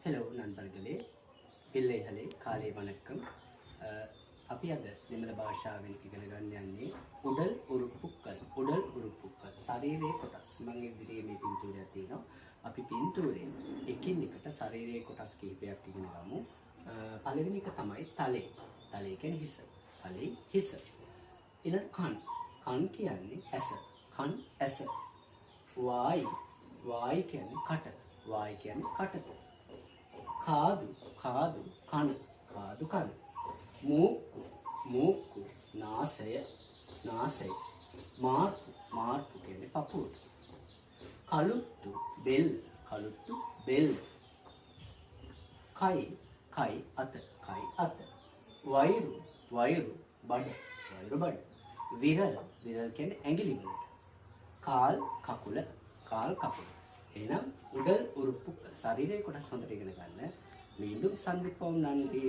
Hello நண்பர்களே, පිල්ලේහලේ කාලේ වණක්කම්. අපි අද දෙමළ භාෂාවෙන් ඉගෙන ගන්න යන්නේ උඩල් උරුප්පුක්කල්. උඩල් උරුප්පුක්කල් ශරීරයේ කොටස්. මං ඉදිරියේ මේ පින්තූරයක් තියෙනවා. අපි පින්තූරයෙන් එකින් එකට ශරීරයේ කොටස් කිහිපයක් ඉගෙන ගමු. පළවෙනි එක තමයි තලේ. තලේ කියන්නේ හිස. තලේ හිස. ඊළඟ කන්. කන් කියන්නේ ඇස. කන් ඇස. වායි. වායි කියන්නේ කට. වායි කියන්නේ කට. කාදු කාදු කන. කාදු කන. මූක්කු මූක්කු නාසය නාසය. මාර්පු මාර්පු කියන්නේ පපුවට. කලුත්තු බෙල් කලුත්තු බෙල්. කයි කයි අත කයි අත. වෛරු වෛරු බඩ වෛරු බඩ. විරල් විරල් කියන්නේ ඇඟිලි වලට. කාල් කකුල කාල් කකුල. එහෙනම් උඩල් උරුප්පු ශරීරයේ කොටස් හොඳට ඉගෙන ගන්න. மீண்டும் சந்திப்போம். நன்றி.